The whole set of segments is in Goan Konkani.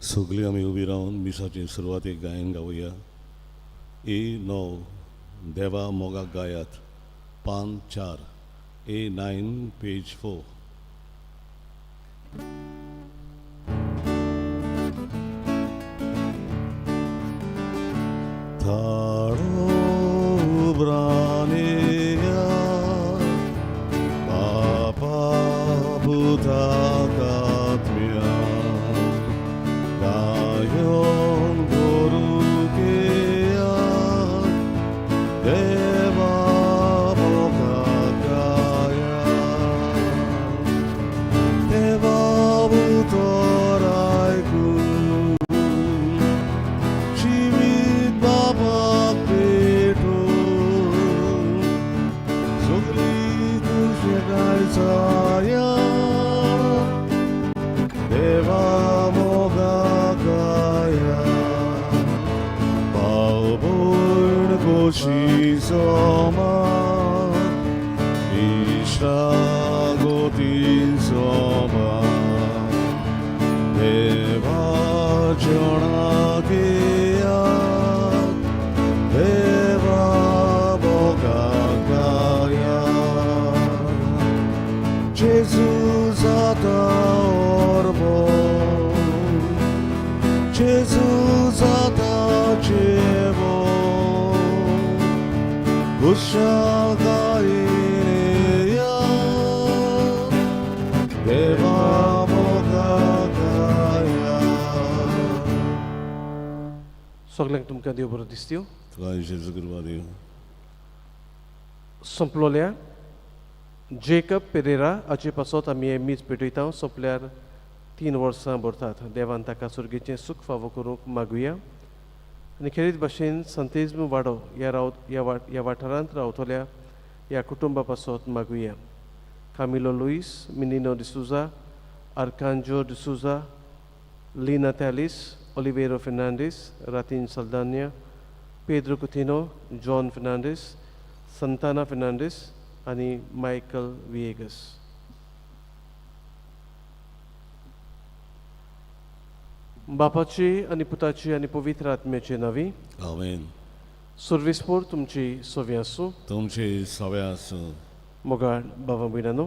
सगळीं आमी उबी रावन मिसाचे सुरवातेक गायन गावया. ए 9 देवा मोगाक गायात, पान 4, A9 page 4. थाळो ब्रानेया बापा पुताकात्म्या गायोन गोरुकेया देवा मोगाकाया देवा उतर आयकून जिवीत बाबाक पेटून सगळी तुजें जाया देवा मोगाकाया भाव भयण कशी समा इश्टागतीन समा देवा जणाकेया देवा मोगाकाया जेजू जाता ओर्बो जेजू जाता जेवो कुशालकायेया देवा मोगाकाया. सगल्यांक तुमकां देव बरो दिसत्यो. तुका जेजू कृपा दिवं. सोंपलोल्या जेकब पेरेरा हाचे पासत आमी हें मीस पेटयता. सोंपल्यार 3 वर्सां भरतात. देवान ताका सुर्गेचें सूख फावो करूंक मागुया आनी खेरीत भाशेन संतेज्म वाडो ह्या रावत ह्या वाट ह्या वाठारांत रावतल्या ह्या कुटुंबा पासत मागुया. कामिलो लुईस, मिनिनो डिसुजा, आर्कांजो डिसुजा, लीना त्यालिस, ओलिवेरो फेर्नांडीस, रातीन सल्दान्या, पेद्रो कुथिनो, जॉन फेर्नांडीस, संताना फेर्नांडीस आनी मायकल विएगस. बापाची आनी पुताची आनी पवित्र आत्म्याचे नांवी. आमेन. सुर्विसपूर तुमची सवी आसूं. तुमची सवे आसूं. मोगाळ बाबा भयणानो,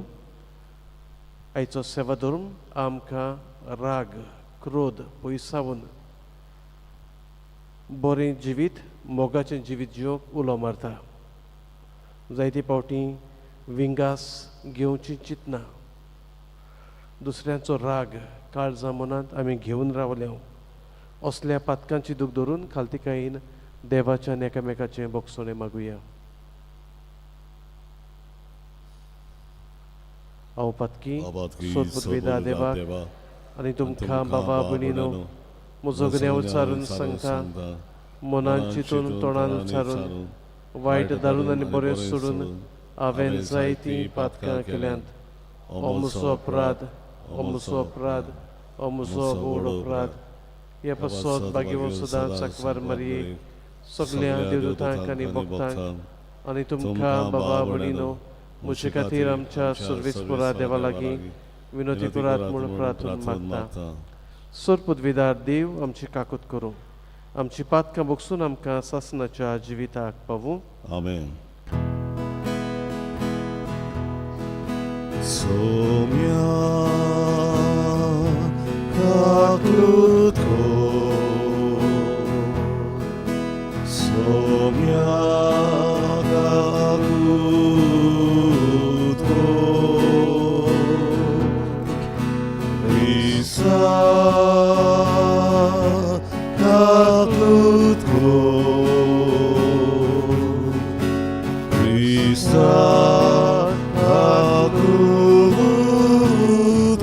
आयचो सेवा धर्म आमकां राग क्रोध पयसावन बरें जिवीत मोगाचें जिवीत जिवंक उलो मारता. जायते फावटी विंगास घेवची चिंतना, दुसऱ्यांचो राग काळजा मनांत आमी घेवन रावल्या. असल्या पातकांची दूख धरून खालतीकायेन देवाच्या आनी एकामेकाचें बोगसणें मागुया. हांव पातकी सोदपुतवेदा देवाक आनी तुमकां बाबा भयणीनो म्हजो गुन्यांव उच्चारून सांगता. मनान चिंतून तोंडान उच्चारून वायट धाडून आनी बरें सोडून हांवें जायतीं पातकां केल्यांत. हो म्हजो अपराध, हो म्हजो अपराध, हो म्हजो व्हड अपराध. हे पासत भाग्यवंत सदांच साकवार मारये, सगल्या देवदूतांक आनी भक्तांक आनी तुमकां बाबा भयणीनो म्हजे खातीर आमच्या सर्वेस्पुरा देवा लागीं विनोती करात म्हूण प्रार्थना मागता. सोरपुदविदार देव आमची काकूत करूं, आमची पातकां बोगसून आमकां सासनाच्या जिविताक पावूं. आमेन. सोम्या काकूत कर, सोम्या काकूत कर, क्रिस्ता काकूत कर, क्रिस्ता काकूत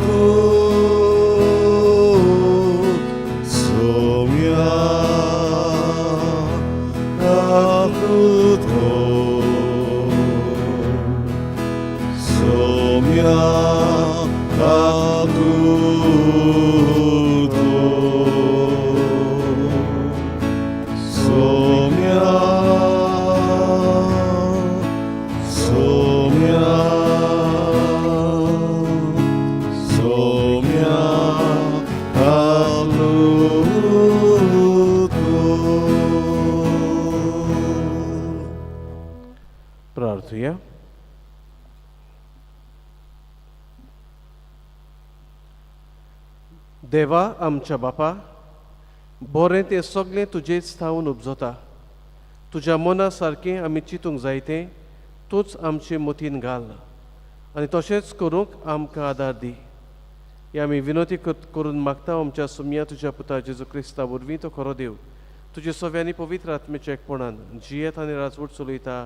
कर, सोम्या काकूत कर, सोम्या काकूत कर, सोम्या, सोम्या, सोम्या काकूत. देवा आमच्या बापा, बरें तें सगळें तुजेच थावन उपजता। तुज्या मना सारकें आमी चिंतूंक जाय तें तूंच आमचे मतीन घाल आनी तशेंच करूंक आमकां आदार दी। हे आमी विनोती करून मागता आमच्या सुमया तुज्या पुता जेजू क्रिस्ता वरवीं, तो खरो देव तुजे सव्यांनी पवित्र आत्मेच्या एकपणान जियेत आनी राजवट चलयता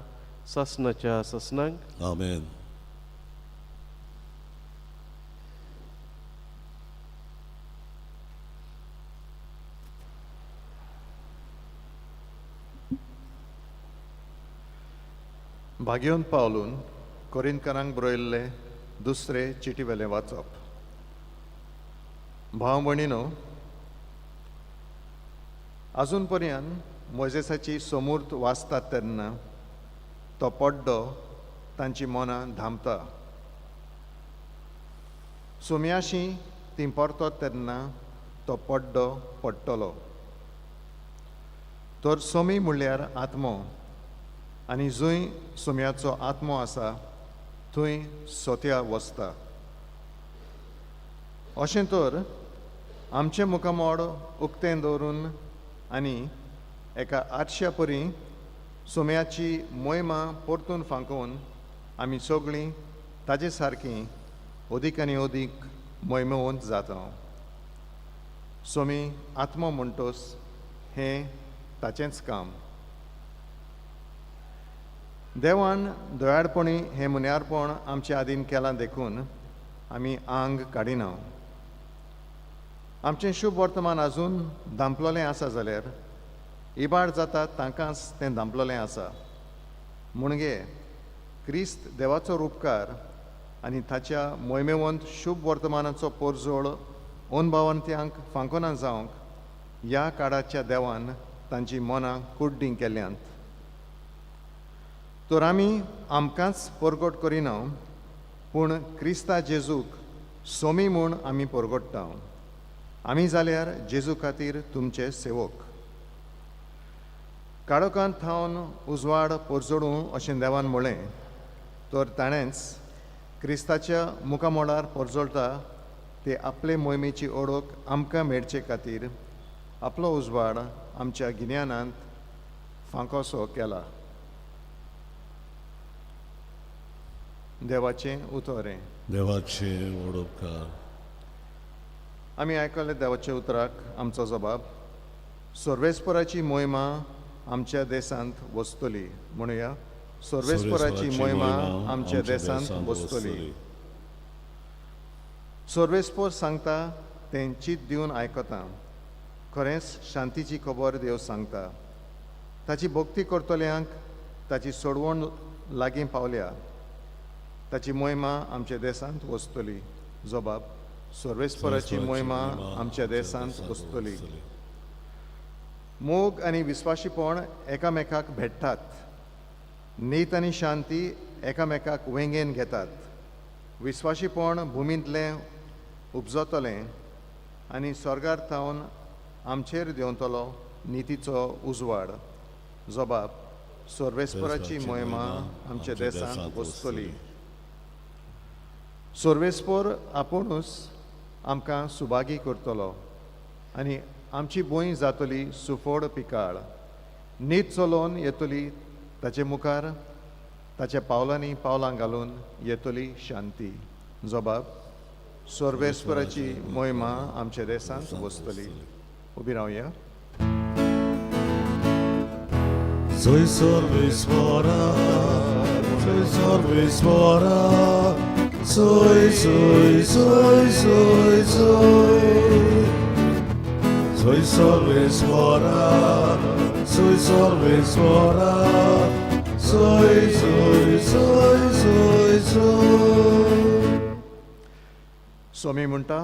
सासनाच्या सासनांक। आमेन। भाग्योन पावलून कोरिंतकारांक बरयल्ले दुसरे चिटीवेलें वाचप। भाव भयणीनो, आजून पर्यंत मोयजेसाची समूर्त वाचतात तेन्ना तो पड्डो तांची मनां धांपता। सोम्याशी ती परतत तेन्ना तो पड्डो पडटलो। तर सोमी म्हणल्यार आत्मो, आनी जंय सोम्याचो आत्मो आसा थंय सोत्या वसता। अशें तर आमचें मुखामोड उक्तें दवरून आनी एका आरश्या परी सोम्याची मोहिमा परतून फांकोवन आमी सगळीं ताजे सारकी अदीक आनी अदीक मोहिमेवंत जाता। सोमी आत्मो म्हणटोस हें ताचेंच काम। देवान दयाळपणी हें मुन्यारपण आमचे आदीन केलां देखून आमी आंग काडिना। आमचें शुभ वर्तमान आजून धांपलोलें आसा जाल्यार इबाड जाता तांकांच तें धांपलोलें आसा। म्हणगे क्रिस्त देवाचो रुपकार आनी ताच्या मोहिमेवंत शुभ वर्तमानाचो पोरजोळ अनभावंत्यांक फांकोना जावंक ह्या काळाच्या देवान तांची मनां कुड्डीं केल्यांत। तर आमी आमकांच परगट करिना, पूण क्रिस्ता जेजूक सोमी म्हूण आमी परगट्टा। आमी जाल्यार जेजू खातीर तुमचे सेवक। काळोखांत थावन उजवाड परजोडूं अशें देवान म्हळें, तर ताणेंच क्रिस्ताच्या मुखामोडार परजोळटा ते आपले मोहिमेची ओळख आमकां मेळचे खातीर आपलो उजवाड आमच्या गिन्यानांत फांकोसो केला। देवाचें उतर हें। देवाचें वडोपकार। आमी आयकले देवाच्या उतराक आमचो जबाब। सर्वेस्पराची मोहिमा आमच्या देशांत वसतली। म्हणुया, सर्वेस्पराची मोहिमा आमच्या देशांत वसतली। सर्वेस्पर सांगता तें चीत दिवन आयकता। खरेंच शांतीची खबर देव सांगता। ताची भक्ती करतल्यांक ताची सोडवण लागीं पावल्या। ताची मोहिमा आमच्या देशांत वसतली। जबाब, सर्वेस्पराची मोहिमा आमच्या देशांत वसतली। मोग आनी विस्वाशीपण एकामेकाक भेट्टात। नीत आनी शांती एकामेकाक वेंगेन घेतात। विस्वाशीपण भुमींतलें उपजतलें आनी स्वर्गार थावन आमचेर देंवतलो नितीचो उजवाड। जबाब, सर्वेस्पराची मोहिमा आमच्या देशांत वसतली। सर्वेस्पर आपुणूच आमकां सुभागी करतलो आनी आमची भूंय जातली सुफोड पिकाळ। नीत चलोवन येतली ताचे मुखार, ताच्या पावलांनी पावलां घालून येतली शांती। जबाब, सर्वेस्पराची मोहिमा आमच्या देशांत वसतली। उबी रावया। जय सर्वेस्परा, जय सर्वेस्परा, जय जय जय जय जय। जय सर्वेस्परा, जय सर्वेस्परा, जय जय जय जय जय। स्वामी म्हणटा,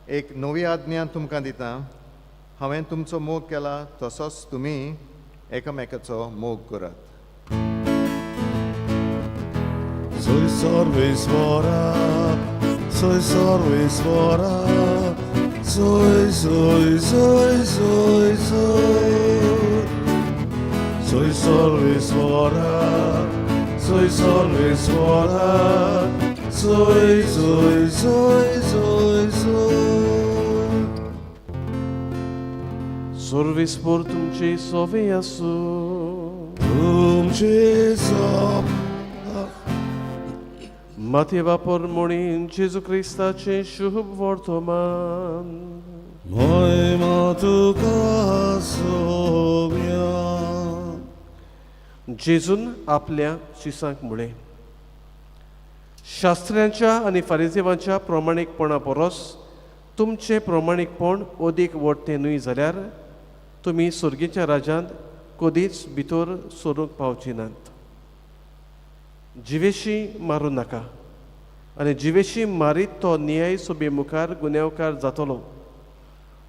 एक नवी आज्ञा तुमकां दिता, हांवें तुमचो मोग केला तसोच तुमी एकामेकाचो मोग करात। Soy सर्वेस्परा, soy सर्वेस्परा, soy soy soy soy soy. Soy सर्वेस्परा, soy सर्वेस्परा, soy soy soy soy soy. सर्विसपूर तुमची सोवे आसूं. तुमचे सोब माथी वापर म्हणीन जेजू क्रिस्ताचें शुभ वर्तमान. मोयमा तुका सोम्या. जेजून आपल्या शिसांक म्हळें, शास्त्र्यांच्या आनी फारिजेवांच्या प्रमाणीकपणा परस तुमचें प्रमाणीकपण अदीक वडतें न्हय जाल्यार तुमी सर्गीच्या राज्यांत कदीच भितर सरूंक पावची नात. जिवेशी मारूं नाका आनी जिवेशी मारीत तो न्याय सभे मुखार गुन्यांवकार जातलो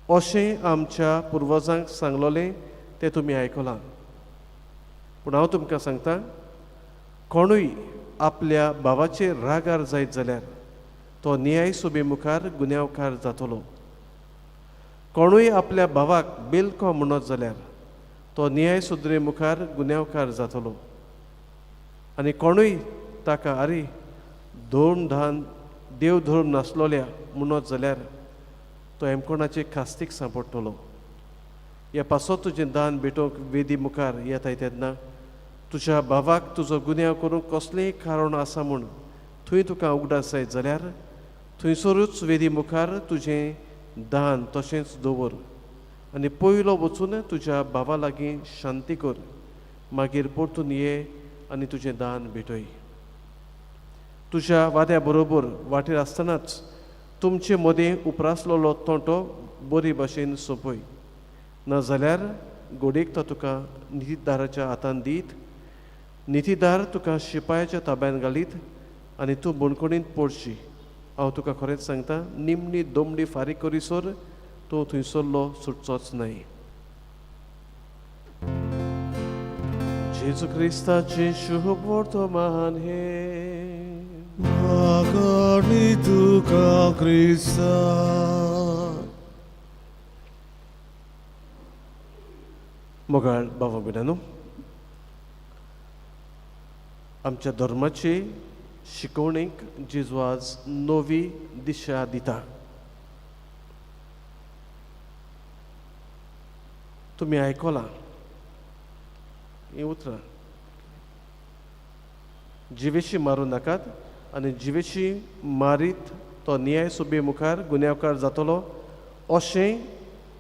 अशें आमच्या पुर्वजांक सांगलोलें तें तुमी आयकलां. पूण हांव तुमकां सांगता, कोणूय आपल्या भावाचेर रागार जायत जाल्यार तो न्याय सभे मुखार गुन्यांवकार जातलो. कोणूय आपल्या भावाक बेलको म्हणत जाल्यार तो न्याय सुद्रे मुखार गुन्यांवकार जातलो. आनी कोणूय ताका आरे धर्म धान देव धर्म नासलोल्या म्हणत जाल्यार तो एमकोणाचे खास्तीक सांपडटलो. ह्या पासत तुजें दान भेटोवंक वेदी मुखार येताय तेन्ना तुज्या भावाक तुजो गुन्यांव करूंक कसलेंय कारण आसा म्हूण थंय तुका उगडास जायत जाल्यार थंयसरूच वेदी मुखार तुजें दान तशेंच दवर आनी पयलो वचून तुज्या भावा लागीं शांती कर, मागीर परतून ये आनी तुजें दान भेटय. तुज्या वाद्या बरोबर वाटेर आसतनाच तुमचे मदें उप्रासलेलो तोंटो बरी भाशेन सोंपय, नाजाल्यार घोडयेक तो तुका नितीदाराच्या हातान दीत, नितीदार तुका शिपायाच्या ताब्यान घालीत आनी तूं बणकोणींत पडशी. हांव तुका खरेंच सांगता, निमणी दोमडी फारीक करीसर तूं थंयसरलो सुटचोच न्हय. जेजू क्रिस्ताचें शुभ वर्तमान हें. आकाणी तुका क्रिस्ता. मोगाळ बाबा भयणांनो, आमच्या धर्माची शिकवणेक जेजू आज नवी दिशा दिता. तुमी आयकलां हीं उतरां, जिवेशी मारूं नाकात आनी जिवेशी मारीत तो न्याय सभे मुखार गुन्यांवकार जातलो अशें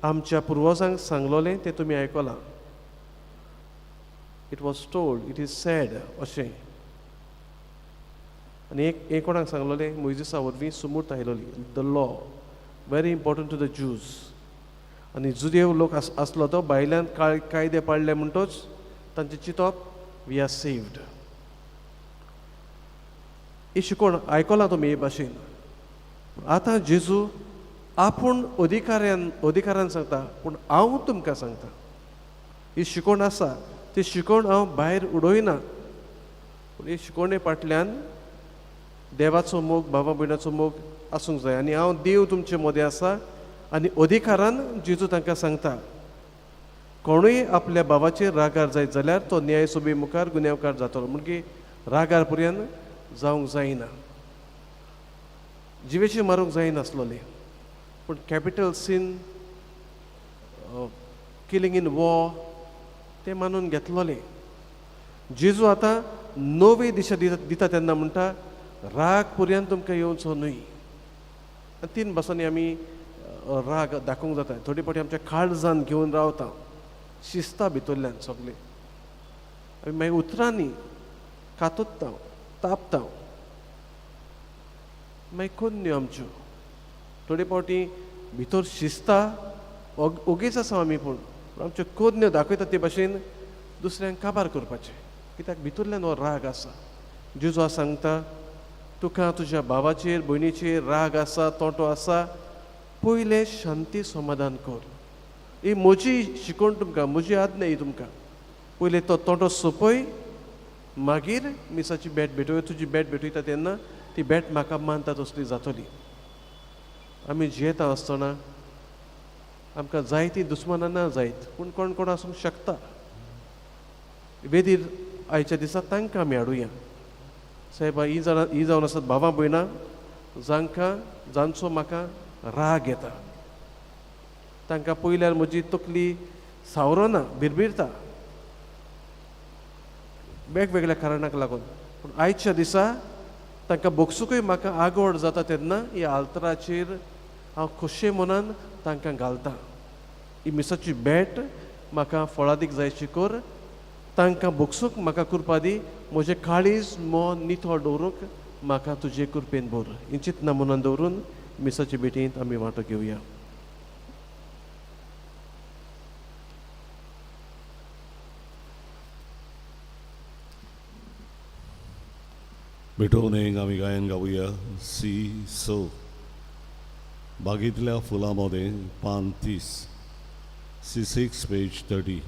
आमच्या पुर्वजांक सांगलोलें तें तुमी आयकलां. It was told, it is said अशें. आनी एक हें कोणाक सांगलोलें? मोयजेसा वरवीं सुमूर्त आयलोली the law, very important to the Jews. आनी जुदेव लोक आसलो तो भायल्यान कायदे पाळ्ळे म्हणटोच तांचें चिंतप we are saved. ही शिकवण आयकलां तुमी हे भाशेन. आतां जेजू आपूण अधिकाऱ्यान सांगता, पूण हांव तुमकां सांगता ही शिकवण आसा ती शिकवण हांव भायर उडयना, पूण ही शिकवणे फाटल्यान देवाचो मोग, भावा भयणाचो मोग आसूंक जाय. आनी हांव देव तुमचे मदें आसा आनी अधिकारान जेजू तांकां सांगता, कोणूय आपल्या भावाचेर रागार जायत जाल्यार तो न्याय सभे मुखार गुन्यांवकार जातलो. म्हणकी रागार पर्यंत जावंक जायना, जिवेशी मारूंक जायनासलोलें, पूण capital sin, killing in war तें मानून घेतलोलें. जेजू आतां नवी दिशा दिता तेन्ना म्हणटा, राग पर्यंत तुमकां येवचो न्हय. आनी तीन भासांनी आमी राग दाखोवंक जाता. थोडे फावटी आमच्या काळजान घेवन रावता, शिस्ता भितरल्यान सगळें, आमी मागीर उतरांनी कातोत्ता, तापता, मागीर कोन्न्यो आमच्यो. थोडे फावटी भितर शिस्ता, ओगीच आसा आमी, पूण आमच्यो कोन्न्यो दाखयता ते भाशेन दुसऱ्यांक काबार करपाचें, कित्याक भितरल्यान हो राग आसा. जेजू सांगता, तुका तुज्या भावाचेर भयणीचेर राग आसा, तोंटो आसा, पयलें शांती समाधान कर. ही म्हजी शिकवण तुमकां, म्हजी आज्ञा ही तुमकां. पयलें तो तोंटो सोंपय, मागीर मिसाची भेट भेटय. तुजी भेट भेटयता तेन्ना ती भेट म्हाका मानता तसली जातली. आमी जियेता आसतना आमकां जायतीं दुस्मानां ना जायत, पूण कोण कोण आसूंक शकता. वेदीर आयच्या दिसा तांकां आमी हाडुया. सायबा, ही जाणां ही जावन आसात भावां भयणां जांकां जांचो म्हाका राग येता, तांकां पळयल्यार म्हजी तकली सावरना, भिरभिरता वेगवेगळ्या कारणाक लागून. पूण आयच्या दिसा तांकां बोगसुकूय म्हाका आगोड जाता तेन्ना ह्या आल्तराचेर हांव खोशये मनान तांकां घालतां. ही मिसाची भेट म्हाका फळादीक जायची कर, तांकां बोगसूंक म्हाका कृपा दी, म्हजें काळीज मन नितळ दवरूंक म्हाका तुजे कृपेन भर. ही चिंतना मनान दवरून मिसाचे भेटींत आमी वांटो घेवया. भेटोवणेक आमी गायन गावया सी स बागेंतल्या फुलां मदें पान 30, C6 page 30.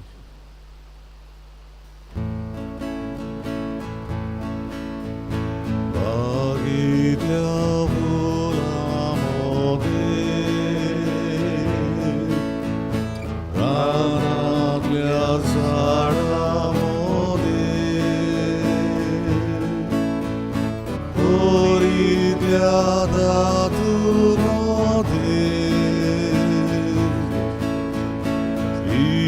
बागेंतल्या फुलां मदें रानांतल्या झाडां मदें तोरींतल्या धातू मदें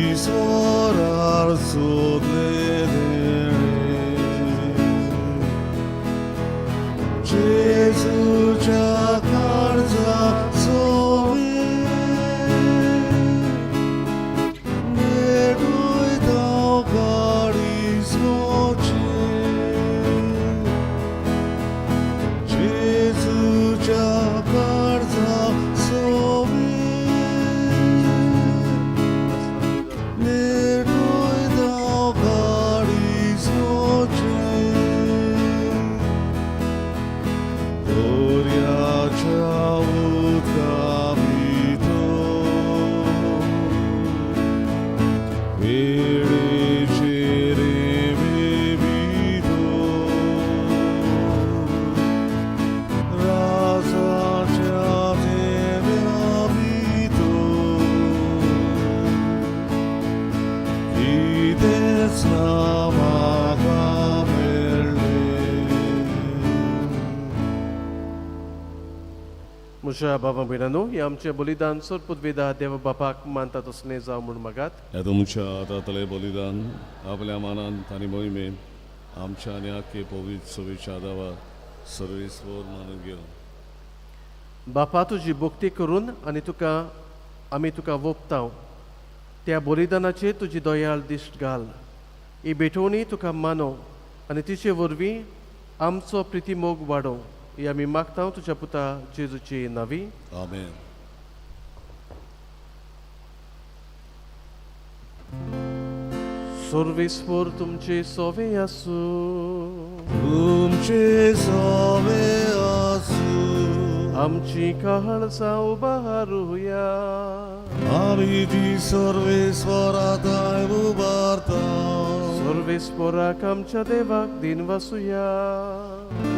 ईश्वरार सोदलें देणें जेजूच्या काळजा सोबीत भेटयता काळीज म्हजें जेजूच्या काळजा सोबीत भेटयता काळीज म्हजें दर्याच्या उदका भितर वेळेचे रेंवे भितर राजाच्या थेंब्या भितर कितेंच ना म्हाका मेळ्ळें. म्हज्या बाबा भयणांनो, हें आमचें बलिदान सोरपुतवेदा देव बापाक मानता तसलें जावं म्हूण मागात. ह्या तुमच्या हातांतलें बलिदान आपल्या मानान आनी मोहिमेन आमच्या आनी आख्खे पवित्र सवेच्या दावा सर्वेस्वर मानून घेवन. बापा, तुजी भक्ती करून आनी तुका आमी तुका वोपताव त्या बलिदानाचेर तुजी दयाळ दिश्ट घाल. ही भेटवणी तुका मानो आनी तिचे वरवीं आमचो प्रितीमोग वाडोव. ही आमी मागता तुज्या पुता जेजूची नावी. आमेन. सर्वेस्पर तुमचे सोवे आसूं. तुमचे सोवे आसूं. आमची काळजां उबारुया. आमी ती सर्वेस्वरा थंय उबारता. सर्वेस्पराक आमच्या देवाक दिन वासुया.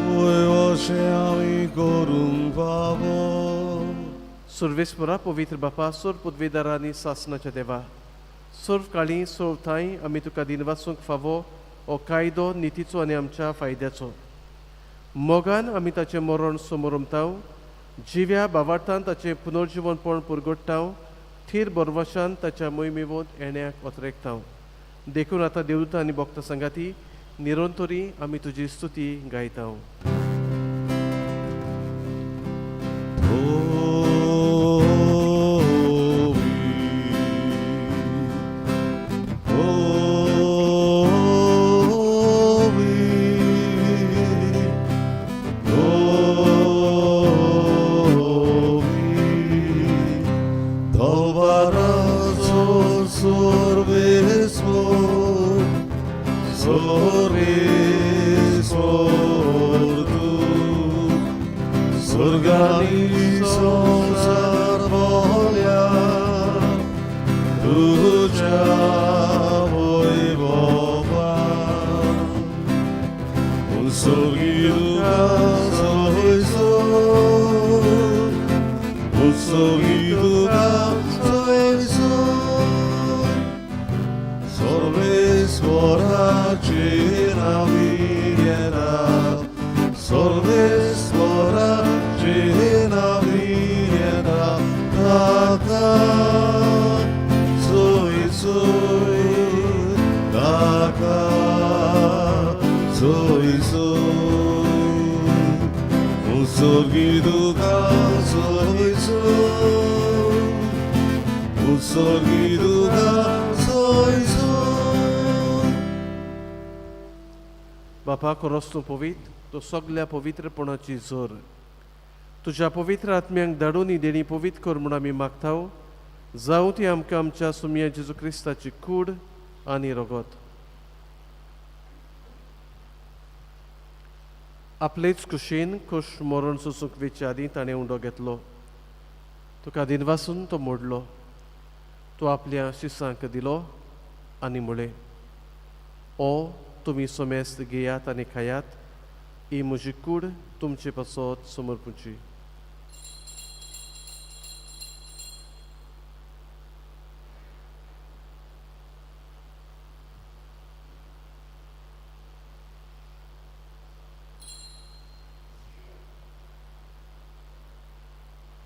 वय अशें आमी करूंक फावो. सर्वेस्परा पवित्र बापा, सर्व पदवीदारा आनी सासनाच्या देवा, सर्व काळी सर्व ठांय आमी तुका दिन वासूंक फावो हो कायदो नितीचो आनी आमच्या फायद्याचो. मोगान आमी ताचें मरण समोरमताव, जिव्या बावार्थान ताचें पुनर्जिवनपण पुरगोडटाव, थीर बरवशान ताच्या मोहिमेवंत येण्याक ओतरेकताव. देखून आतां देवदूत आनी भक्त संगाती निरंतरी आमी तुजी स्तुती गायताव. संसार बोल्या तुझ्या वैभवान उत्सर्गितुका सोयसो उत्सर्गितुका सोयसो सर्वेश्वराचे नावी येना सर्वेश्वराचे नावी येना ताका. उत्सर्गी तुका सोयसून, उत्सर्गी तुका सोयसून. बापा खरोच तूं पवित्र, तो सगल्या पवित्रपणाची जोर. तुज्या पवित्र आत्म्यांक धाडून ही देणी पवित्र कर म्हूण आमी मागता. जावं ती आमकां आमच्या सुमया जेजू क्रिस्ताची कूड आनी रगत. आपलेच कुशीन खुश मरण सोसूंक वेचे आदीं ताणें उंडो घेतलो, तुका दिनवासून तो मोडलो, तो आपल्या शिसांक दिलो आनी म्हळें, ओ तुमी सोमेस्त घेयात आनी खायात, ही म्हजी कूड तुमचे पासत समर्पूची.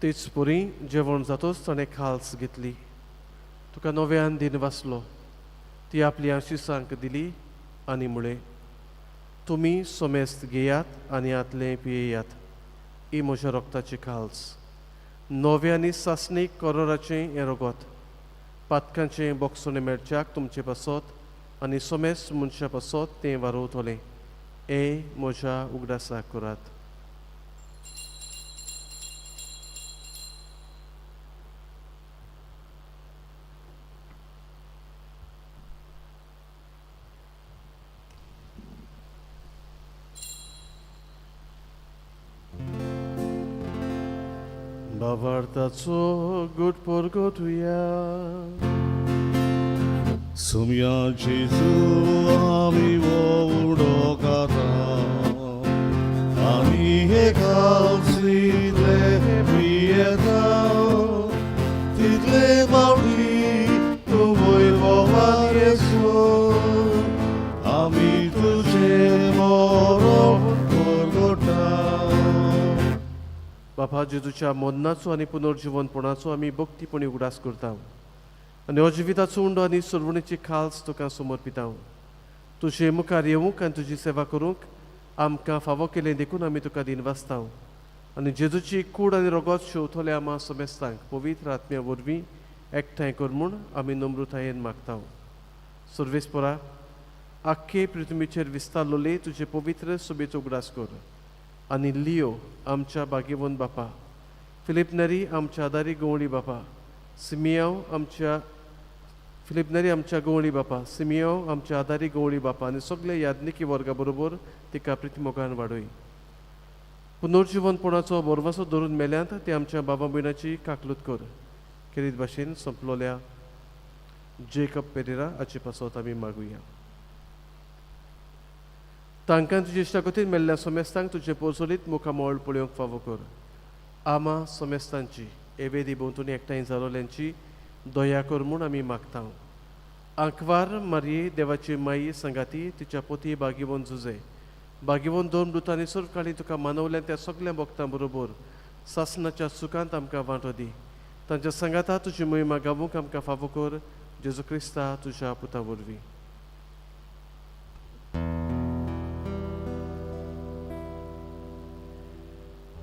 तेच परी जेवण जातोच ताणें खाल्स घेतली, तुका नव्यान दिन वाचलो, ती आपली आशिसांक दिली आनी म्हळें, तुमी सोमेस्त घेयात आनी आतलें पियेयात, ही म्हज्या रोगताची खाल्स, नव्या आनी सासणीक करोराचें हें रगत, पातकांचें बोगसणें मेळच्याक तुमचे पासत आनी सोमेस्त मनशा पासत तें वारोवतलें, हें म्हज्या उगडासाक करात. बाबार्थाचो गुड परगटुया. सुमया जेजू आमी उडो खाता, आमी हे कालसिले पियेता, तितले फावटी तूं वैभवान येसू, आमी तुजें मरण परगटा. बापा जेजूच्या मरणाचो आनी पुनर्जिवनपणाचो आमी भक्तीपणी उगडास करता आनी हो जिविताचो उंडो आनी सुरवणेची खाल्स तुका समर्पिता. तुजे मुखार येवंक आनी तुजी सेवा करूंक आमकां फावो केलें देखून आमी तुका दिनवासता आनी जेजूची कूड आनी रगत शेवतले आमा समेस्तांक पवित्र आत्म्या वरवीं एकठांय कर म्हूण आमी नम्रतायेन मागता. सर्वेस्परा आख्खे पृथ्वीचेर विस्तारलोले तुजे पवित्र सभेचो उगडास कर आनी लियो आमच्या बागेवन बापा, फिलीप नरी आमच्या आदारी गवळी बापा, सिमियांव आमच्या फिलीप नरी आमच्या गवळी बापा, सिमियांव आमच्या आदारी गवळी बापा आनी सगळे याज्ञिकी वर्गा बरोबर तिका प्रितीमोगान वाडय. पुनर्जिवनपणाचो बोरवासो धरून मेल्यांत ते आमच्या बाबा भयणाची काकलूत कर. खेरीत भाशेन सोंपलोल्या जेकब पेरेरा हाचे पासत आमी मागुया. तांकां तुजे इश्टागतीन मेल्ल्या सोमेस्तांक तुजें पोरसोलीत मुखामळ पळोवंक फावो कर. आमा सोमेस्तांची एवेदी भोंवतणी एकठांय जालोल्यांची दया कर म्हूण आमी मागता. आंकवार मारये देवाची माई सांगाती तिच्या पोती बागेवन जुजे बागेवन दोन मृतांनी सर्वकाळी तुका मानवल्या त्या सगल्या भक्तां बरोबर सासनाच्या सुखांत आमकां वांटो दी. तांच्या सांगाता तुजी महिमा गावूंक आमकां फावो कर. जेजू क्रिस्ता तुज्या पुता वरवीं.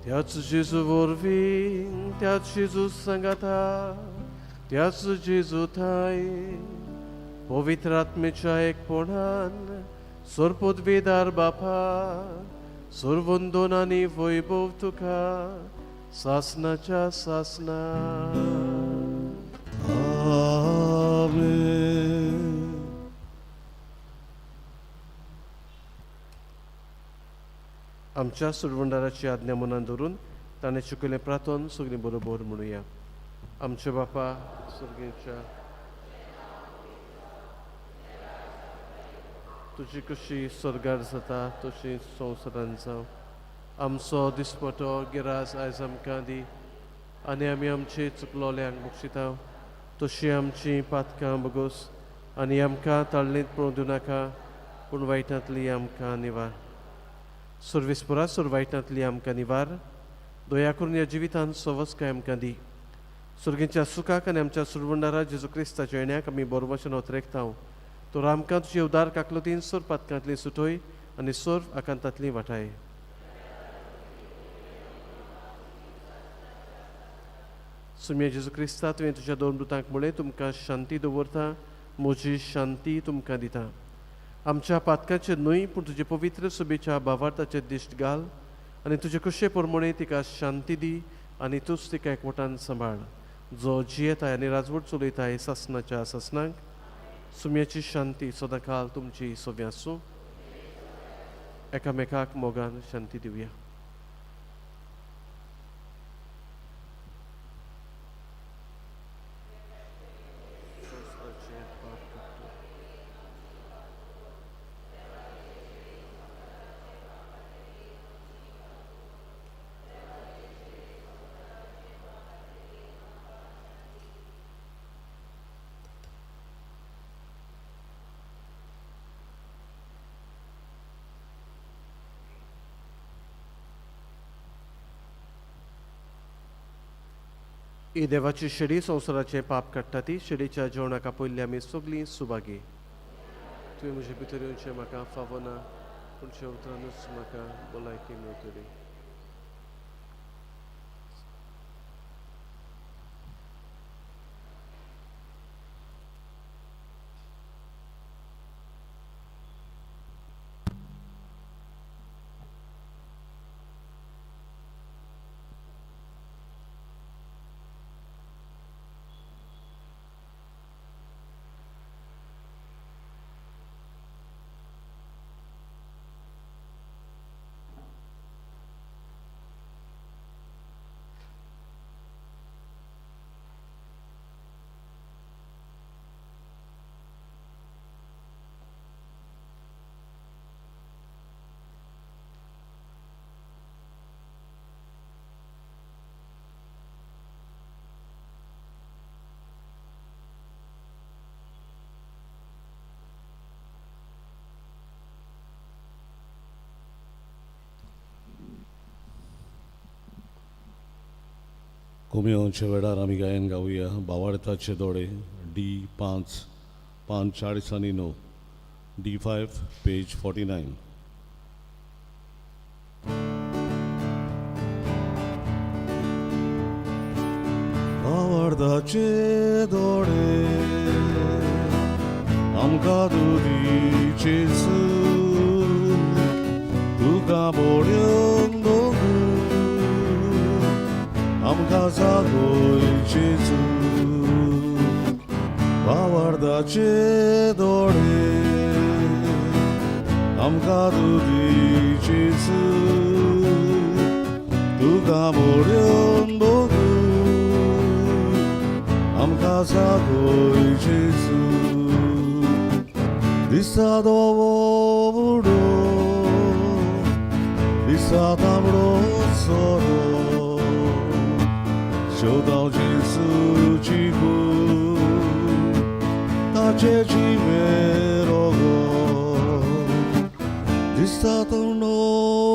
त्याच जेजू वरवीं, त्याच जेजू सांगाता, त्याच जेजू थाय पवित्र आत्मेच्या एकपणान सर्वपदवीदार बापा सर्वंदोन आनी वैभव तुका सासनाच्या सासना. आमेन. आमच्या सुरवंडाराची आज्ञा मनान धरून ताणें शिकयलें प्रार्थन सगळीं बरोबर म्हणुया. आमच्या बापा सर्गेच्या, तुजी कशी स्वर्गार जाता तशी संवसारान जावं. आमचो दिसपटो गिरास आयज आमकां दी आनी आमी आमचे चुकलोल्यांक बक्षिता तशी आमची पातकां बगोस आनी आमकां ताळणींत पळोवंक दिवं नाका पूण वायटांतली आमकां निवार. सर्वेस्परा सोर वायटांतली आमकां निवार. दया करून ह्या जिवितांत सवस्काय आमकां दी. सर्गेच्या सुखाक आनी आमच्या सुरवंडारा जेजू क्रिस्ताच्या येण्याक आमी बरोवचें नोतरेकता. तर आमकां तुजे उदार काकलुतीन सोर पातकांतली सुटोय आनी सोर आकांतांतली वाटाय. सुम्या जेजू क्रिस्ता, तुवें तुज्या दोन दुतांक म्हणलें, तुमकां शांती दवरता, म्हजी शांती तुमकां दिता. आमच्या पातकाचेर न्हय पूण तुजे पवित्र सभेच्या भावार्थाचेर दिश्ट घाल आनी तुजे कशे प्रमाणे तिका शांती दी आनी तूंच तिका एकवटान सांबाळ, जो जियेताय आनी राजवट चलयताय सासणाच्या सासणाक. सुम्याची शांती सदांकाल तुमची सोबी आसूं. एकामेकाक मोगान शांती दिवया. ही देवाची शेडी संवसाराचें पाप काडटा ती शेडीच्या जेवणाक आपयल्ली आमी सगळीं सुभागी. तुवें म्हजे भितर येवचें म्हाका फावना, पूण उतरानूच म्हाका भलायकी मेळटली. कोमियोंच्या वेळार आमी गायन गावया बावार्थाचे दोळे डी 5 5 40 आनी 9 डी 5 पेज 49. बावार्थाचे दोळे आमकां दुदी जेजू, तुका बोड्योन दोगू आमकां जागोय जेजू. बावार्थाचे दोळे आमकां दुदी जेजू, तुका बोड्योन दोगू आमकां जागोय जेजू. दिसा दोवो बुडो, दिसा तांबडो सोरो, शोधाव जेजूची कूड, ताचे जिवे रोगो. दिसा तांबडो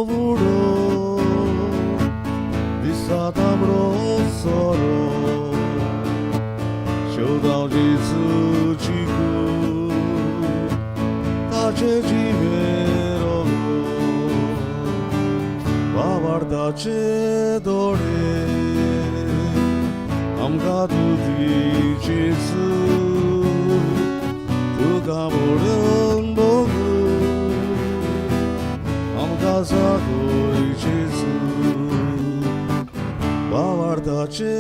बुडो, दिसा तांबडो सोरो, शोधाव जेजूची कूड, ताचे जिवे रोगो. बावार्थाचे दोळे आमकां दुदी जेजू, तुका बोडून बोगू आमकां जागोय जेजू. बावार्थाचे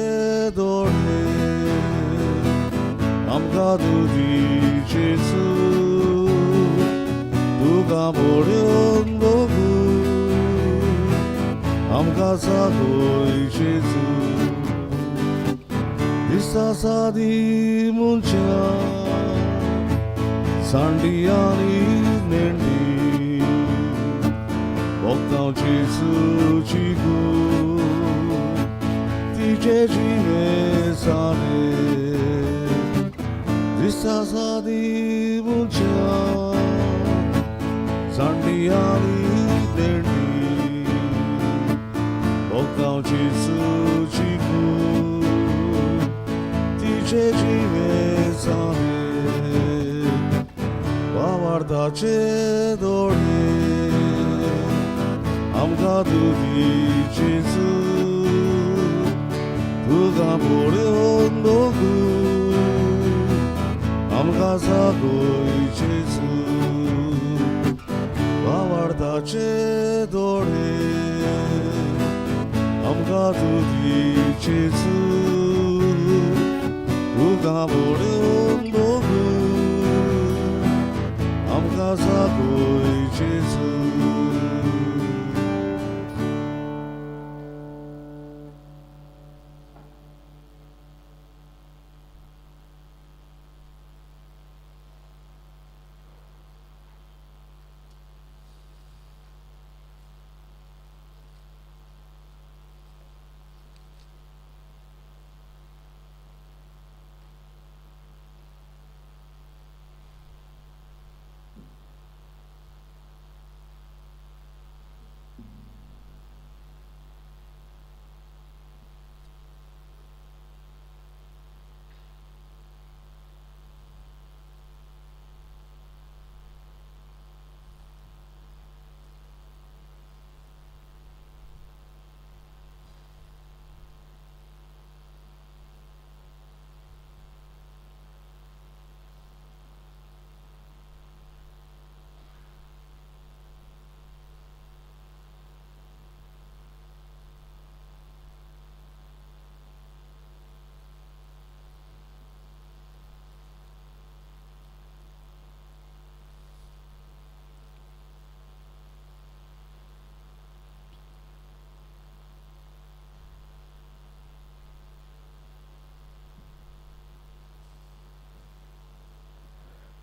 दोळे आमकां दुदी जेजू, तुका बोडून बोगू आमकां जागोय जेजू. दिसा सादी मुंच्या सांडी आनी नेंडी, भोगतांव जेजूची कूड, तिचे जिवे साने. दिसा सादी मुंच्या सांडी आनी नेंडी, भोगतांव जेजूची कूड, तिचे जिवे साने. बावार्थाचे दोळे आमकां दुदी जेजू, तुका पळोवन बघू आमकां जागय जेजू भावार्थाचे दोळे आमकां तूं दी जेजू तुका पळोवन बघू आमकां जागय जेजू.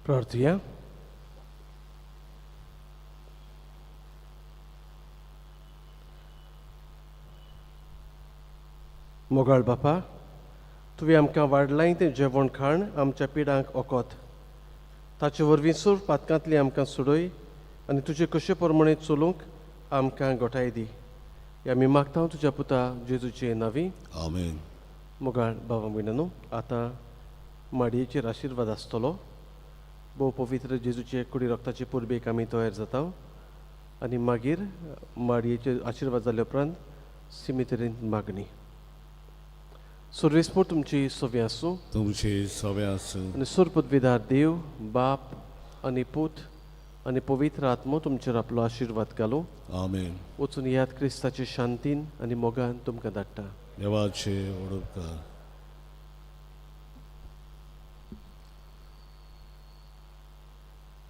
प्रार्थुया. मोगाळ बापा, तुवें आमकां वाडलाय तें जेवण खाण आमच्या पिडांक ओकोत, ताचे वरवीं सूर पातकांतली आमकां सोडय आनी तुजे कशे प्रमाणे चलूंक आमकां गोठाय दी. हे आमी मागता तुज्या पुता जेजूचे नांवी. आमेन. मोगाळ बाबा भयणांनो, आतां माडयेचेर आशिर्वाद आसतलो. भोव पवित्र जेजूचे कुडी रक्ताचे पुर्बेक आमी तयार जाता आनी मागीर माडयेचेर आशिर्वाद जाले उपरांत सिमितरींत मागणी. सुर्वेसपूर तुमची सवी आसूं. तुमची सवे आसूं. आनी सुरपदविदार देव बाप आनी पूत आनी पवित्र आत्मो तुमचेर आपलो आशिर्वाद घालूं. आमेन. वचून याद क्रिस्ताचे शांतीन आनी मोगान तुमकां धाडटा. देवाचे ओडपकार.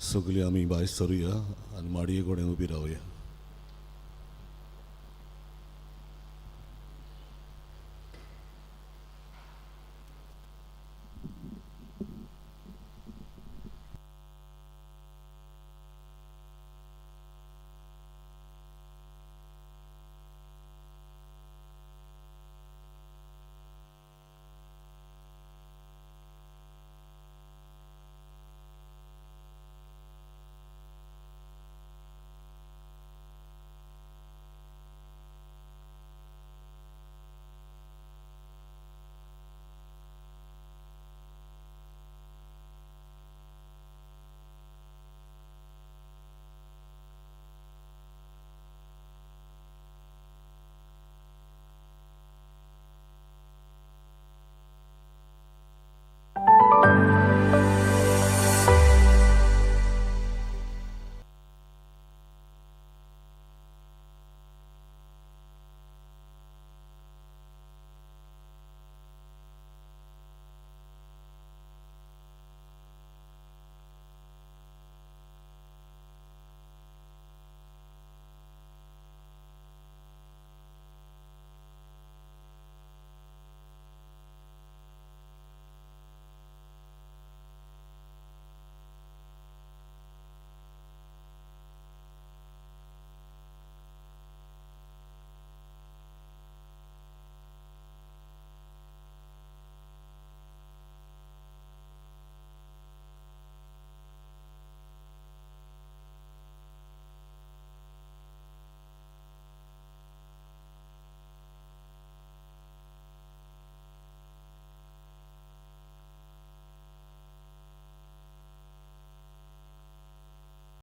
सगळीं आमी भायर सरुया आनी माडये कडेन उबी रावया.